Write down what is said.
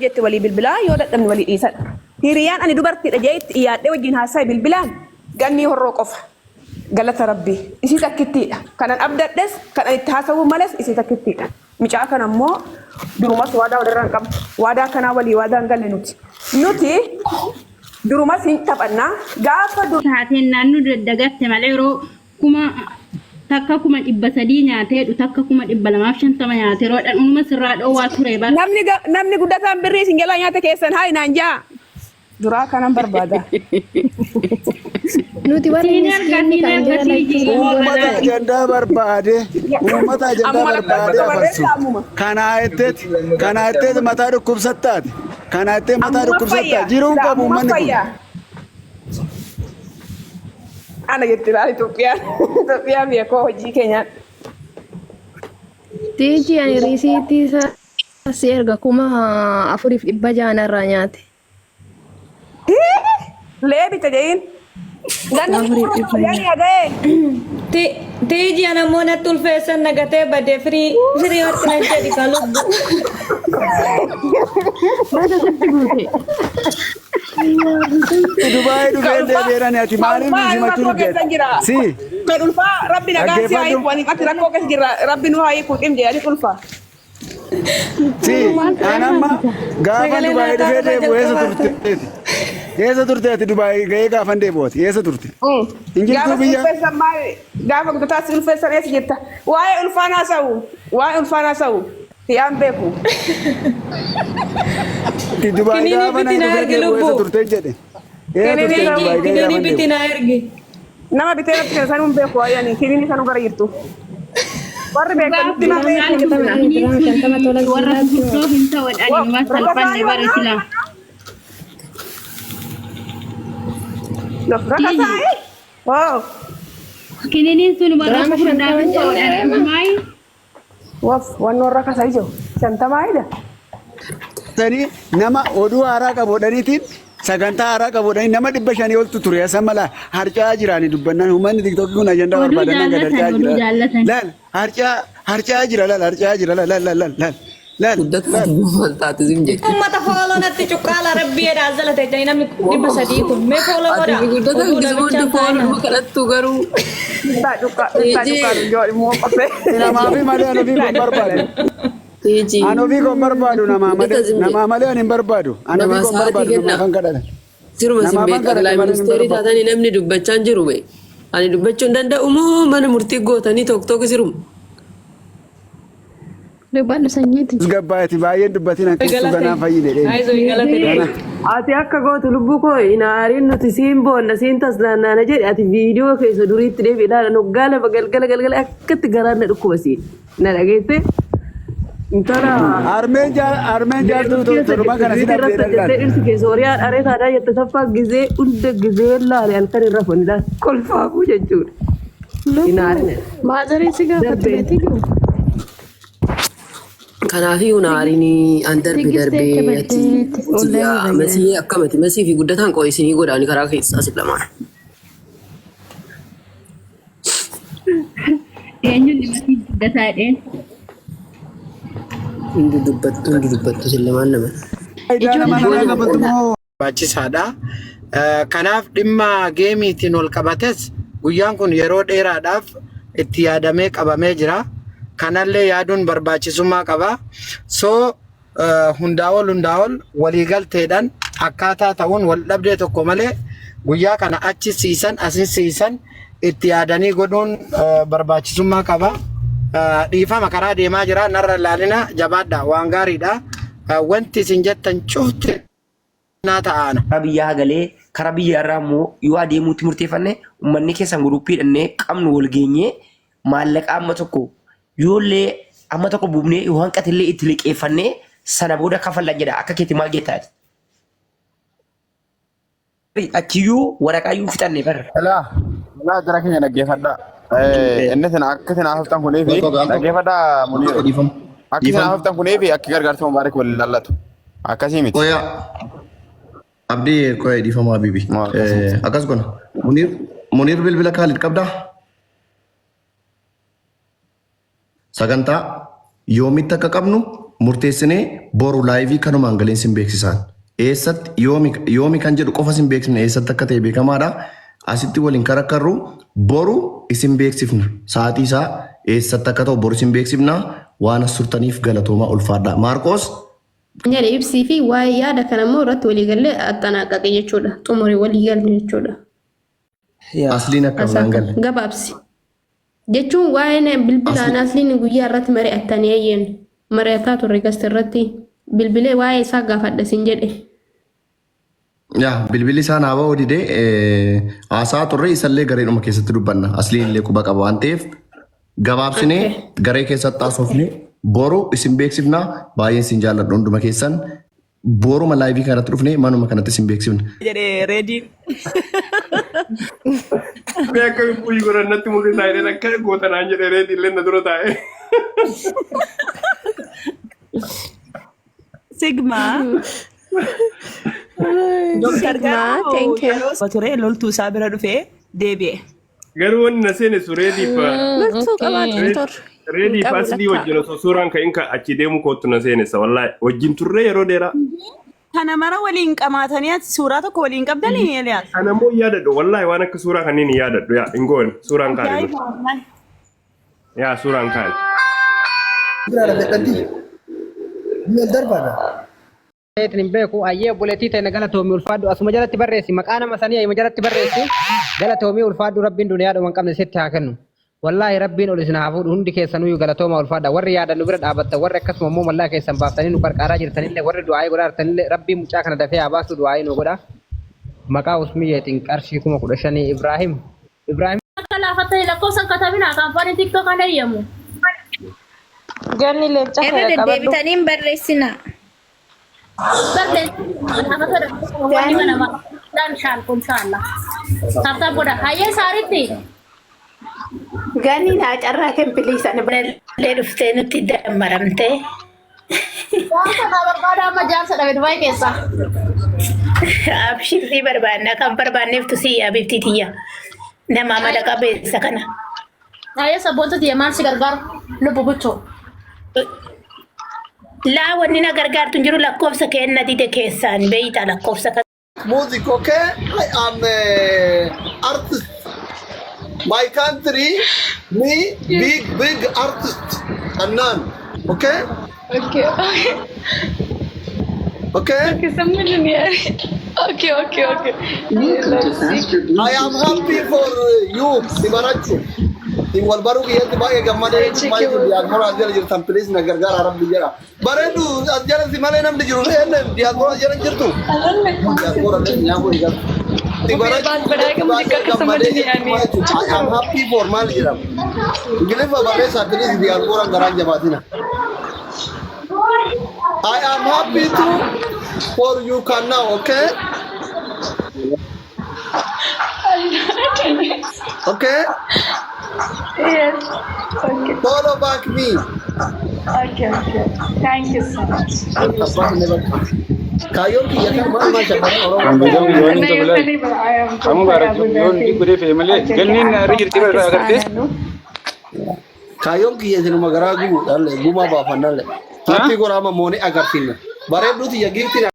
jette walii bilbilaa yoo dadhabne walii dhiisadha. Hiriyaan ani dubartiidha jee itti iyaadhee wajjin haasa'e bilbilaan Gannii Horroo qofa. Galata Rabbii. Isii takkittiidha. Kanan abdadhes, kan ani itti haasawuu males isii takkittiidha. Micaa kana immoo durumas waadaa walirraa hin qabnu. Waadaa akkanaa walii waadaa hin galle nuti. Nuti durumas hin taphanna. Gaafa dur. Taateen naannoo daddagatte malee yeroo 1300 nyaateedhu takka 250,000 nyaate yeroodhaan unuma sirraa dhoowwaa ture bar. Namni ga- namni guddataan birrii isin jalaa nyaate keessan haa naan jaa. Duraa kanan barbaada. Nuti warri Siin erga miskiinni siin kan erga jala sii lachuu ji'i Uummata magaalaa. ajandaa barbaade, uummata ajandaa Ammuma lakkoofsa barbaade afarsu. barreessa ammuma. Kanaa jetteeti, kanaa jetteeti mataa dhukkubsattaati. Kanaa jettee mataa Ammuma dhukkubsattaa. fayya. Jiruu hin Sila qabu ammuma uummanni kun. fayya. Ana jetti laal Itoophiyaan. Itoophiyaan biyya koo hojii keenyaan. Tiiji ani riisiitii isaa si erga 4600 narraa nyaate. Lee bita jeyin. Ganni 4600. yani hagaye. Tiiji ana immoo natti ulfeessan nagatee badee firii firii warqina jedhi ka lubbu. Baga sitti guute. Dubaayii Kan dhufee ulfaa deebi'eerani ati kan maaliif ulfaa nu ani simachuu rakkoo diddeeti? keessan jira. Si Kan ulfaa rabbi nagaan si haa dhaggeeffadhu. hiiku ani ati rakkoo keessa jira rabbi nu haa hiiku dhim jedhani ulfaa. Si Maal ta'ee an amma maasisa? gaafan Sagalee Dubaayii naataa dhufee irraa deebi'u eessa jalqabaa ture. turteeti? Eessa turteeti Dubaayii ga'ee gaafan deebi'u ati eessa turte? Hin jirtuu Gaafa si biyya? ulfeessan maal gaafa guddataa si ulfeessan eessa jirta? Waa'ee ulfaan haasa'u waa'ee ulfaan haasa'u hiyaan beeku. Ati Dubaayii Kiniinii gaafa biti nan na dhufee ergi deebi'u eessa lubbu. turte jedhe? Eessa turte Kiniinii Tiiji Dubaayii ga'ee kiniinii gaafan biti deebi'u? na ergi. Nama bitee natti kennu sanuu hin beeku waa'ee kiniinii sanuu gara jirtu. Warri beektan nutti himaa Dhugaa beeku. maaltu Giraama kiniin 50 sun tola warra sillaatti gurguddoo hin ta'u ani numa salphanne bara silaa. Rakasaa Tiiji eh? Wow. kininiin sun warra Giraama gurguddaaf 50 hin ta'u jennee ani reema. dhugumaayi. Waf wannoon rakasa ijo. 50 ida. Sanii nama oduu haaraa qabu hodhaniitiin sagantaa haaraa qabu hodhanii nama 500 oltu ture asa mala harca'aa jiraani dubbannaan uummanni tiktookii kun ajandaa Oduu barbaadan hanga jaallatan harca'aa oduu jira. jaallatan. Laal harca'aa harca'aa jira laal harca'aa jira laal laal laal laal laal Guddataa laal. maal taate sin jechuudha. Uummata fooloo natti cuqqaala rabbii jedha as jala teessanii namni 300 kun mee fooloo Ati godha fi guddataan oduu gisuma dhabichaan hunda taa'ina. fooluma kadhattu garuu. Bittaa cuqqaa bittaa cuqqaa Tiijii. yoo immoo qophee. Namaafi malee an ofii koon barbaadu. Tiijii. An ofii koon barbaadu namaa malee Guddata sin jedhe. namaa malee an hin barbaadu. An ofii Namaa koon sa'aatii barbaadu kenna. namaafan kadhata. Siruma sin Namaafan beeka. kadhata Xaqilaa malee hin ministeerii barbaadu. taatanii namni dubbachaa hin jiru be. Ani dubbachuu hin danda'u moo mana murtii gootanii tokko tokko siruma. Dubbadhu sanyiiti. Gabbaati baay'een dubbatin hanqistuu Galate. ganaa fayyine dheeni. Ayizoo galate Gana. dubbadhu. Ati akka gootu lubbuu koo hin aariin nuti siin boonna siin tasnaannaana jedhe ati viidiyoo keessa duriitti deebi ilaala noggaa lama galgala galgala akkatti garaan na dhukkuba siin na dhageette intala Harmeen jaal harmeen jaaltuu Beirut keessa torban jirtu kana si duuti dhabdee irratti hojjettee dhaldhaal. dhirsi kee sooriyaa dharee taadaa jette saffaa gizee hunda gizee laale halkan irra fon ilaal kolfaafuu jechuudha. Hin Lubbuu aarin. maazarii si gaafatte Darbee. beetii jiru. Kanaafiyyuu na aarinii an darbe Tigistee darbee ati kabaddee oolanii yaa masii akkamati masii fi guddataan qoo isinii godhaani karaa keessaa si lamaan. Eenyuun masii guddataa jedheen. Hundi dubbattu hundi dubbattu si lamaan nama. Faayidaa nama Ijoollee namaa qabatu moo barbaachisaadha. Kanaaf dhimma geemiitiin wal qabates guyyaan kun yeroo dheeraadhaaf itti yaadamee qabamee jira. Kanallee yaaduun barbaachisummaa qaba. So hundaa ol hundaa ol waliigalteedhaan akkaataa ta'uun wal dhabdee tokko malee guyyaa kana achi siisan asin siisan itti yaadanii godhuun barbaachisummaa qaba. Dhiifama karaa deemaa jira narra ilaalina jabaadha waan gaariidha. Wanti isin jettan cufti naa ta'aana. Karaa biyyaa galee karaa biyya irraa immoo yoo adeemuutti murteeffanne uummanni keessan guruppii hidhannee qabnu wal geenyee maallaqa amma tokko yoollee amma tokko buufnee yoo hanqatillee itti liqeeffannee sana booda kafalla jedha akka keetti maal jettaa ati? Achiyyuu waraqaayyuu hin fixanne bar. Elaa, elaa jara keenya dhaggeeffadhaa. Inni isin akka isin haasoftan kunii fi Al tokko al tokko dhaggeeffadhaa al tokko Muniiru. dhiifama. Akka isin Dhiifama. haasoftan kunii fi akki gargaarsa Mubaarak wal ilaallatu. Akkasii miti. Qoya abdii qoya dhiifama habibi. Moo akkasii miti. Akkas gona. Muniir Muniir bilbila Kaalid qabdaa? Sagantaa Yoomitti akka qabnu murteessinee boru live kanumaan galeen sin beeksisaan. Eessatti, yoomi kan jedhu qofa sin beeksifna, eessatti akka ta'e beekamaadha. Asitti waliin karakkarru, boru isin beeksifna. Sa'aatii isaa, eessatti akka ta'u boru isin beeksifna. Waan as turtaniif galatoomaa, ulfaadha. Maarqoos. Jedhe ibsii fi waa'ee yaada kana immoo irratti waliigallee axxanaaqaqe jechuudha. Xumure waliigalle jechuudha. Asliin akkam naan galle. Gabaabsi. Jechuun waa'een bilbilaan asliin guyyaa irratti mari'attanii eeyyeen mari'ataa turre gasti irratti bilbilee waa'ee isaa gaafadha sin jedhe. Yaa, bilbilli isaa naa ba'uu didee haasaa turre, isallee gareedhuma keessatti dubbanna. Asliin illee quba qaba waan ta'eef gabaabsinee garee keessatti haasofne boru isin beeksifna. Baay'een isin jaalladhu hunduma keessan. Boruma live kanatti dhufne manuma kanatti isin beeksifna. Jedhee reediin. Mee akkamiin bu'ii godhan natti mul'isaa jedheen, akka goota naan jedhee reedii illee na dura taa'e. Sigma. Dooktar Sigma, thank you. Garuu ture loltuu isaa bira dhufee deebi'e. Garuu wanni na seenessu reediif Loltuu qabaa doctor. reediif Qabu aslii lakkaa. wajjin osoo suuraan ka'in ka achi deemu kootu na seenessa, wallaahi wajjin turree yeroo dheeraa. Kana mara waliin qamaatanii ati suuraa tokko waliin qabdanii, Eliyaas? Kana immoo hin yaadadhu, wallaahi waan akka suuraa kanneen hin yaadadhu, yaa hin goone suuraan kaane. Ajaa'iba wallahi. Yaa, suuraan kaane. Wal darbaadha. Eetin hin beeku. Ayyee, obboleettii ta'e, galatoomii, ulfaadhu. Asuma jalatti barreessi, maqaa nama sanii ayuma jalatti barreessi. Galatoomii, ulfaadhu. Rabbiin duniyaadhuma hin qabne sitti haa kennu. Wallaahi rabbiin ol isin haa fuudhu. Hundi keessanuyyuu galatooma, ulfaadha. Warri yaadan nu bira dhaabattan, warri akkasuma immoo mallaqa keessan baaftanii nu qarqaaraa jirtanillee, warri du'aa'ii godhaa jirtanillee, rabbiin mucaa kana dafee haa baasu, du'aa'ii nu godha. Maqaa Usmiyyeetiin qarshii 15,000 Ibraahim Ibraahim. Akka laafattanii lakkoofsa hin katabinaa, kaampaaniin TikTok kan eeyyamu. Ganni leenca Irra kee qabadhu. deddeebitanii hin barreessinaa. Wanni mana inshallah. Tap tap godha. Hayyee saaritti. Gani naa carraa kan please ani banallee dhuftee nutti dammaramtee. Jaarsa naa barbaada, amma jaarsa dhabe Dubaay keessaa. Abshirrii, barbaanna kan barbaanneeftu si abibtii tiyya. Nama amala qabeessa kana. Hayyee sabboontu tiyya, maal si gargaaru? Lubbu buchoo. Laa, wanni na gargaartu hin jiru, lakkoofsa kenna dide keessaan beeyta lakkoofsa kan. Music, okay? I am artist. My country, me, big, big artist. Annan, okay? Okay. Okay? Okay, سمعني. Okay. I am happy for you, Sibarachu. In wal baruu kiyyatti baay'ee gammadee maal jiru, diaspora as jala jirtan please na gargaara, rabbi jedha. Bareedu, as jala si malee namni jiru eenyu diaspora as jala hin jirtu? Diaspora nyaangu hin galu. Sibarachu baay'ee gammadee jechuun I am happy for maal jedhama? Ingiliffa barreessaa please, diaspora garaan jabaatina. I am happy to for you can now, okay? Okay? Yes. Okay. Follow back me. Okay. Thank you so much. Kaayyoon kiyya kan maal maal shamarran Oromoo. Kamu baara yoon godhee fe'e malee ganniin jirti bara agartee. Kaayyoon kiyya isinuma garaa gubuudhaan gumaa baafannallee. Taappii goraama moonee agarsiifna. Bareedduu tiyya giiftii.